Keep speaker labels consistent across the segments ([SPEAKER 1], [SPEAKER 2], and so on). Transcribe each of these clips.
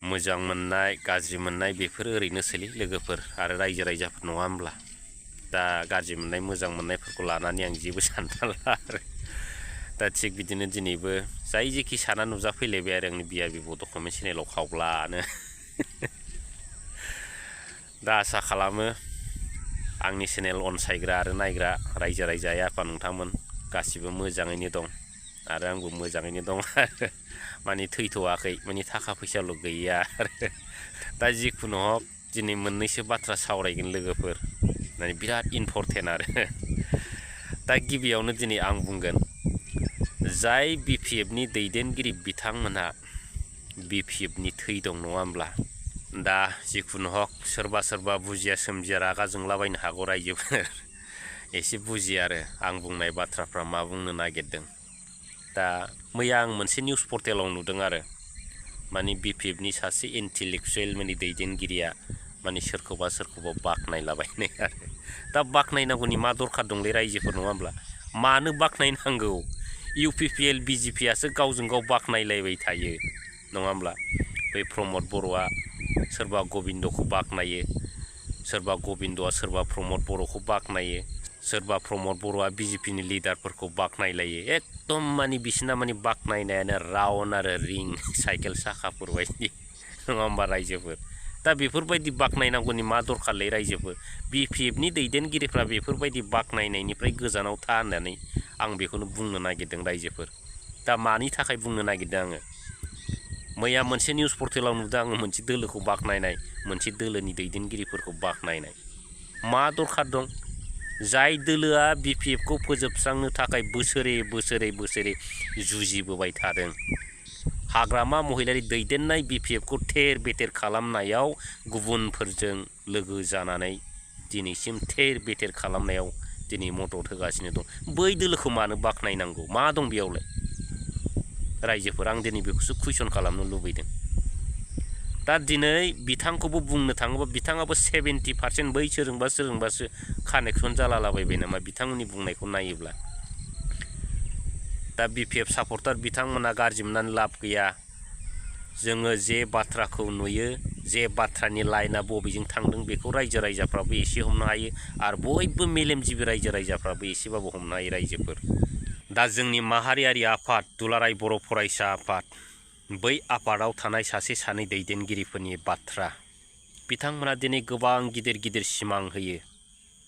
[SPEAKER 1] मोजां मोननाय गाज्रि मोननाय बेफोर ओरैनो सोलि लोगोफोर आरो रायजो राजाफोर नङा होमब्ला दा गाज्रि मोननाय मोजां मोननायफोरखौ लानानै आं जेबो सानथाला आरो दा थिग बिदिनो दिनैबो जाय जेखि साना नुजाफैलायबाय आरो आंनि बिया बिब' डकुमेन्ट चेनेलाव खावब्लानो दा आसा खालामो आंनि चेनेल अनसायग्रा आरो नायग्रा रायजो राजा आइ आफा नोंथांमोन गासिबो मोजाङैनो दं आरो आंबो मोजाङैनो दं आरो माने थैथ'वाखै माने थाखा फैसाल' गैया आरो दा जिखुनु हक दिनै मोननैसो बाथ्रा सावरायगोन लोगोफोर माने बिराद इम्परटेन्ट आरो दा गिबियावनो दिनै आं बुंगोन जाय BPFनि दैदेनगिरि बिथांमोनहा BPFनि थै दं नङा होमब्ला दा जिखुनु हक सोरबा सोरबा बुजिया सोमजिया रागा जोंलाबायनो हागौ रायजोफोर एसे बुजिया आरो आं बुंनाय बाथ्राफ्रा मा बुंनो नागिरदों दा मैया आं मोनसे निउस पर्टेलाव नुदों आरो माने BPFनि सासे इन्टेलेक्सुयेल माने दैदेनगिरिया माने सोरखौबा बाख्नायलाबायनाय आरो दा बाख्नायनांगौनि मा दरखार दंलै रायजोफोर नङा होमब्ला मानो बाख्नायनांगौ UPPL BJPयासो गावजों गाव बाख्नायलायबाय थायो नङा होमब्ला बै प्रमद बर'आ सोरबा गबिन्दखौ बाख्नायो सोरबा गबिन्दआ सोरबा प्रमद बर'खौ बाख्नायो सोरबा प्रमद बर'आ BJPनि लिडारफोरखौ बाख्नायलायो एकदम माने बिसिना माने बाख्नायनायानो राउन्ड आरो रिं साइकेल साखाफोर बायदि नङा होमबा रायजोफोर दा बेफोरबायदि बाख्नायनांगौनि मा दरखारलै रायजोफोर BPFनि दैदेनगिरिफ्रा बेफोरबायदि बाख्नायनायनिफ्राय गोजानाव था होननानै आं बेखौनो बुंनो नागिरदों रायजोफोर दा मानि थाखाय बुंनो नागिरदों आङो मैया मोनसे निउस पर्टेलाव नुदों आङो मोनसे दोलोखौ बाख्नायनाय मोनसे दोलोनि दैदेनगिरिफोरखौ बाख्नायनाय मा दरखार दं जाय दोलोआ BPFखौ फोजोबस्रांनो थाखाय बोसोरे जुजिबोबाय थादों हाग्रामा महिलारि दैदेननाय BPFखौ थेर बेथेर खालामनायाव गुबुनफोरजों लोगो जानानै दिनैसिम थेर बेथेर खालामनायाव दिनै मदद होगासिनो दं बै दोलोखौ मानो बाख्नायनांगौ मा दं बेयावलाय रायजोफोर आं दिनै बेखौसो कुइसन खालामनो लुबैदों दा दिनै बिथांखौबो बुंनो थाङोबा बिथाङाबो 70% बै सोरजोंबासो कानेक्सन जालालाबायबाय नामा बिथांमोननि बुंनायखौ नायोब्ला दा BPF सापर्टार बिथांमोना गाज्रि मोननानै लाब गैया जोङो जे बाथ्राखौ नुयो जे बाथ्रानि लाइना बबेजों थांदों बेखौ रायजो राजाफ्राबो एसे हमनो हायो आरो बयबो मेलेमजिबि रायजो राजाफ्राबो एसेबाबो हमनो हायो रायजोफोर दा जोंनि माहारियारि आफाद दुलाराय बर' फरायसा आफाद बै आफादाव थानाय सासे सानै दैदेनगिरिफोरनि बाथ्रा बिथांमोना दिनै गोबां गिदिर गिदिर सिमां होयो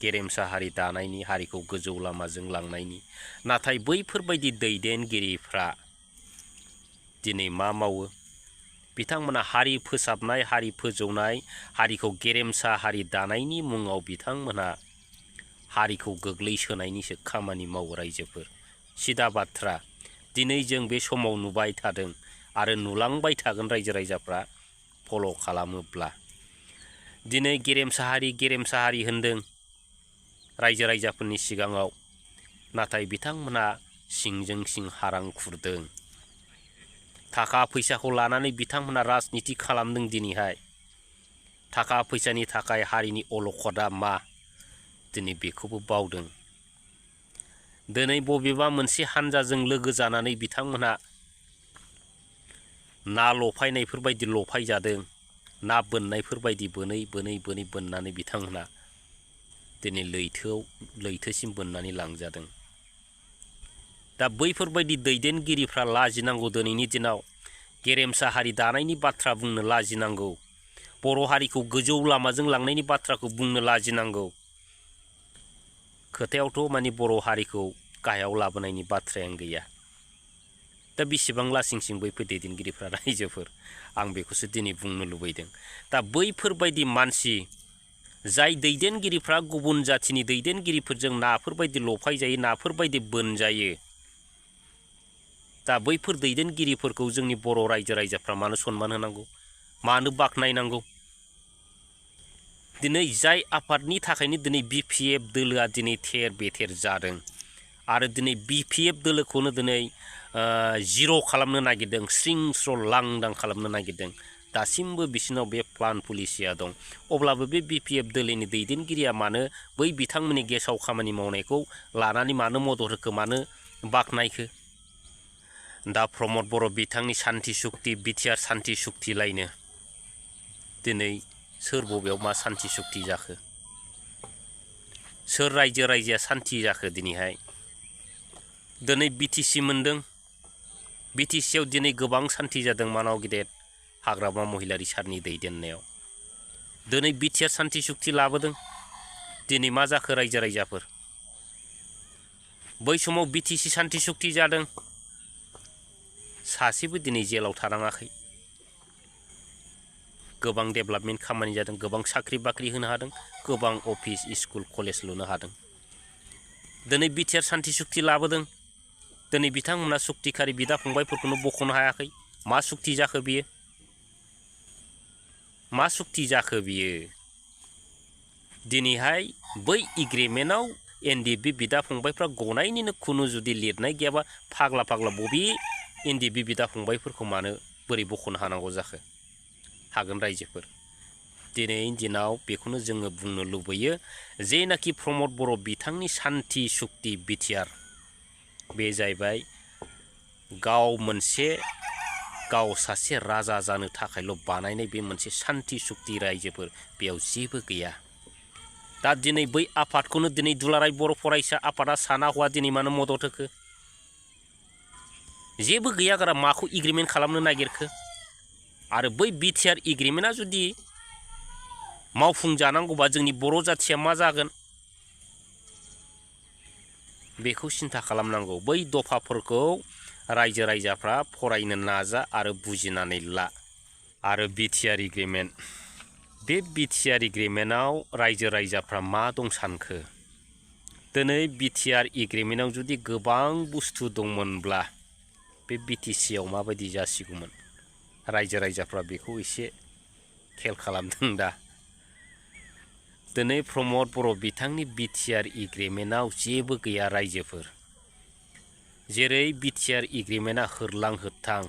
[SPEAKER 1] गेरेमसा हारि दानायनि हारिखौ गोजौ लामाजों लांनायनि नाथाय बैफोरबायदि दैदेनगिरिफ्रा दिनै मा मावो बिथांमोना हारि फोसाबनाय हारि फोजौनाय हारिखौ गेरेमसा हारि दानायनि मुङाव बिथांमोना हारिखौ गोग्लैसोनायनिसो खामानि मावो रायजोफोर सिदा बाथ्रा दिनै जों बे समाव नुबाय थादों आरो नुलांबाय थागोन रायजो राजाफ्रा फल' खालामोब्ला दिनै गेरेमसा हारि होनदों रायजो राजाफोरनि सिगाङाव नाथाय बिथांमोना सिंजों सिं हारां खुरदों थाखा फैसाखौ लानानै बिथांमोना राजनिति खालामदों दिनैहाय थाखा फैसानि थाखाय हारिनि अलखदा मा दिनै बेखौबो बावदों दिनै बबेबा मोनसे हानजाजों लोगो जानानै बिथांमोना ना लफायनायफोरबायदि लफायजादों ना बोननायफोरबायदि बोनै बोननानै बिथांमोना दिनै लैथोसिम बोननानै लांजादों दा बैफोरबायदि दैदेनगिरिफ्रा लाजिनांगौ दिनैनि दिनाव गेरेमसा हारि दानायनि बाथ्रा बुंनो लाजिनांगौ बर' हारिखौ गोजौ लामाजों लांनायनि बाथ्राखौ बुंनो लाजिनांगौ खोथायावथ' माने बर' हारिखौ गाहायाव लाबोनायनि बाथ्रायानो गैया दा बेसेबां लासिंसिं बैफोर दैदेनगिरिफ्रा रायजोफोर आं बेखौसो दिनै बुंनो लुबैदों दा बैफोरबायदि मानसि जाय दैदेनगिरिफ्रा गुबुन जाथिनि दैदेनगिरिफोरजों नाफोरबायदि लफायजायो नाफोरबायदि बोनजायो दा बैफोर दैदेनगिरिफोरखौ जोंनि बर' रायजो राजाफ्रा मानो सनमान होनांगौ मानो बाख्नायनांगौ दिनै जाय आफादनि थाखायनो दिनै BPF दोलोआ दिनै थेर बेथेर जादों आरो दिनै BPF दोलोखौनो दिनै जिर' खालामनो नागिरदों स्रिं स्र' लांदां खालामनो नागिरदों दासिमबो बिसिनाव बे प्लान पलिसिया दं अब्लाबो बे BPF दोलोनि दैदेनगिरिया मानो बै बिथांमोननि गेसाव खामानि मावनायखौ लानानै मानो मदद होखो मानो बाख्नायखो दा प्रमद बर' बिथांनि सान्ति सुक्ति बिटिआर सान्ति सुक्ति लायनो दिनै सोर बबेयाव मा सान्थि सुक्ति जाखो, सोर रायजोआ सान्थि जाखो दिनैहाय। दिनै बिटिसि मोनदों, बिटिसियाव दिनै गोबां सान्थि जादों मानाव गिदिर हाग्रामा महिलारि सारनि दैदेननायाव। दिनै बिटिआर सान्थि सुक्ति लाबोदों, दिनै मा जाखो रायजोफोर। बै समाव बिटिसि सान्थि सुक्ति जादों, सासेबो दिनै जेलाव थानाङाखै। गोबां डेभेलपमेन्ट खामानि जादों, गोबां साख्रि बाख्रि होनो हादों, गोबां अफिस स्कुल कलेज लुनो हादों। दिनै बिटिआर सान्थि सुक्ति लाबोदों, दिनै बिथांमोना सुक्तिखारि बिदा फंबायफोरखौनो बख'नो हायाखै। मा सुक्ति जाखो बियो, मा सुक्ति जाखो बियो। दिनैहाय बै एग्रिमेन्टआव एनडिएफबि बिदा फंबायफ्रा गनायनिनो खुनु जुदि लिरनाय गैयाबा फाग्ला बबे एनडिएफबि बिदा फंबायफोरखौ मानो बोरै बख'नो हानांगौ जाखो। हागोन रायजोफोर। दिनैनि दिनाव बेखौनो जोङो बुंनो लुबैयो, जेनाखि प्रमद बर' बिथांनि सान्थि सुक्ति बिटिआर, बे जाहैबाय गाव सासे राजा जानो थाखायल' बानायनाय बे मोनसे सान्थि सुक्ति रायजोफोर, बेयाव जेबो गैया। दा दिनै बै आफादखौनो दिनै दुलाराय बर' फरायसा आफादा साना हौवा दिनै मानो मदद होखो। जेबो गैया गारा माखौ एग्रिमेन्ट खालामनो नागिरखो। आरो बै बिटिआर एग्रिमेन्टआ जुदि मावफुंजानांगौबा जोंनि बर' जाथिया मा जागोन बेखौ सिन्था खालामनांगौ। बै दफाफोरखौ रायजोफ्रा फरायनो नाजा आरो बुजिनानै ला। आरो बिटिआर एग्रिमेन्ट, बे बिटिआर एग्रिमेन्टआव रायजोफ्रा मा दं सानखो। दिनै बिटिआर एग्रिमेन्टआव जुदि गोबां बुस्थु दंमोनब्ला बे बिटिसिआव माबायदि जासिगौमोन। रायजोफ्रा बेखौ एसे खेल खालामदों दा। दिनै प्रमद बर' बिथांनि बिटिआर एग्रिमेन्टआव जेबो गैया रायजोफोर। जेरै बिटिआर एग्रिमेन्टआ होरलां होथां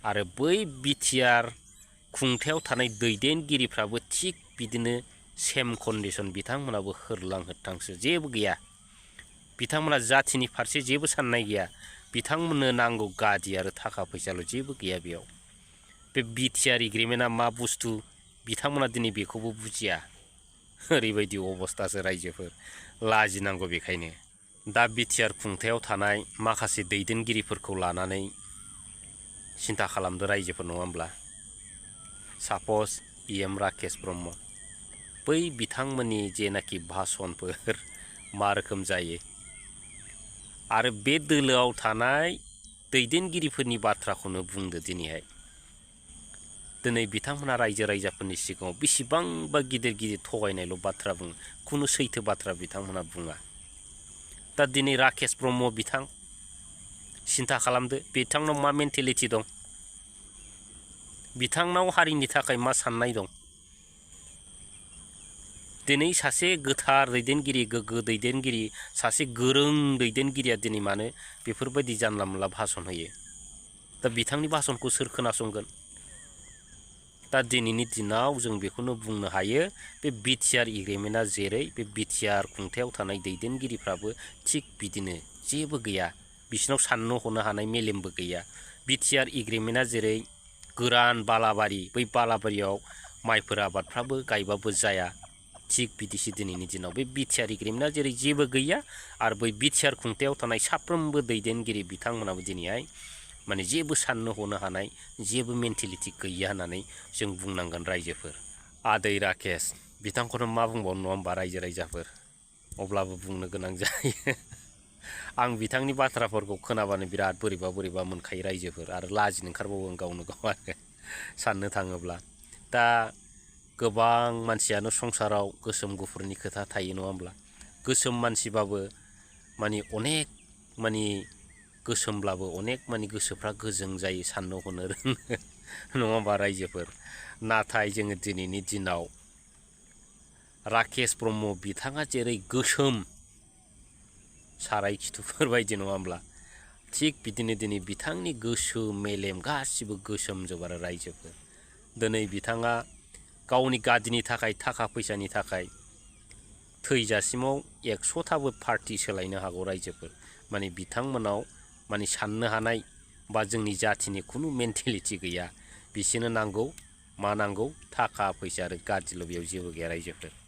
[SPEAKER 1] आरो बै बिटिआर खुंथायाव थानाय दैदेनगिरिफ्राबो थिग बिदिनो सेम कन्डिसन, बिथांमोनाबो होरलां होथांसो, जेबो गैया। बिथांमोना जाथिनि फारसे जेबो साननाय गैया। बिथांमोननो नांगौ गादि आरो थाखा फैसाल', जेबो गैया बेयाव। बे बिटिआर एग्रिमेन्टआ मा बुस्थु बिथांमोना दिनै बेखौबो बुजिया। ओरैबायदि अबस्थासो रायजोफोर, लाजिनांगौ। बेखायनो दा बिटिआर खुंथायाव थानाय माखासे दैदेनगिरिफोरखौ लानानै सिन्था खालामदो रायजोफोर, नङा होमब्ला। सापस EM राकेश ब्रह्म, बै बिथांमोननि जेनाखि भाषणफोर मा रोखोम जायो। आरो बे दोलोआव थानाय दैदेनगिरिफोरनि बाथ्राखौनो बुंदो दिनैहाय। दिनै बिथांमोना रायजोफोरनि सिगाङाव बेसेबांबा गिदिर थगायनायल' बाथ्रा बुङो, खुनु सैथो बाथ्रा बिथांमोना बुङा। दा दिनै राकेश ब्रह्म बिथां, सिन्था खालामदो बिथांनाव मा मेन्टेलिटि दं, बिथांनाव हारिनि थाखाय मा साननाय दं। दिनै सासे गोथार दैदेनगिरि, गोग्गो दैदेनगिरि, सासे गोरों दैदेनगिरिया दिनै मानो बेफोरबायदि जानला मोनला भाषण होयो। दा बिथांनि भाषणखौ सोर खोनासंगोन। दा दिनैनि दिनाव जों बेखौनो बुंनो हायो, बे बिटिआर एग्रिमेन्टआ जेरै बे बिटिआर खुंथायाव थानाय दैदेनगिरिफ्राबो थिग बिदिनो जेबो गैया। बिसिनाव साननो हनो हानाय मेलेमबो गैया। बिटिआर एग्रिमेन्टआ जेरै गोरान बालाबारि, बै बालाबारियाव माइफोर आबादफ्राबो गायबाबो जाया, थिग बिदिसो दिनैनि दिनाव बे बिटिआर एग्रिमेन्टआ जेरै जेबो गैया। आरो बै बिटिआर खुंथायाव थानाय साफ्रोमबो दैदेनगिरि बिथांमोनाबो दिनैहाय माने जेबो साननो हनो हानाय जेबो मेन्टेलिटि गैया होननानै जों बुंनांगोन रायजोफोर। आदै राकेश बिथांखौनो मा बुंबावनो, नङा होमबा रायजोफोर। अब्लाबो बुंनो गोनां जायो। आं बिथांनि बाथ्राफोरखौ खोनाबानो बिराद बोरैबा मोनखायो रायजोफोर, आरो लाजिनो ओंखारबावो आं गावनो गाव आरो साननो थाङोब्ला। दा गोबां मानसियानो संसाराव गोसोम गुफुरनि खोथा थायो, नङा होमब्ला। गोसोम मानसिबाबो माने अनेक माने गोसोमब्लाबो अनेक माने गोसोफ्रा गोजों जायो, साननो हनो रोङो, नङा होमबा रायजोफोर। नाथाय जोङो दिनैनि दिनाव राकेश ब्रह्म बिथाङा जेरै गोसोम साराय खिथुफोर बायदि, नङा होमब्ला। थिग बिदिनो दिनै बिथांनि गोसो मेलेम गासिबो गोसोमजोब आरो रायजोफोर। दिनै बिथाङा गावनि गादिनि थाखाय, थाखा फैसानि थाखाय थैजासिमाव 100थाबो पार्टि सोलायनो हागौ रायजोफोर। माने बिथांमोनाव माने साननो हानाय बा जोंनि जाथिनि खुनु मेन्टेलिटि गैया। बिसोरनो नांगौ मा नांगौ थाखा फैसा आरो गाज्रिल' बेयाव जेबो गैया रायजोफोर।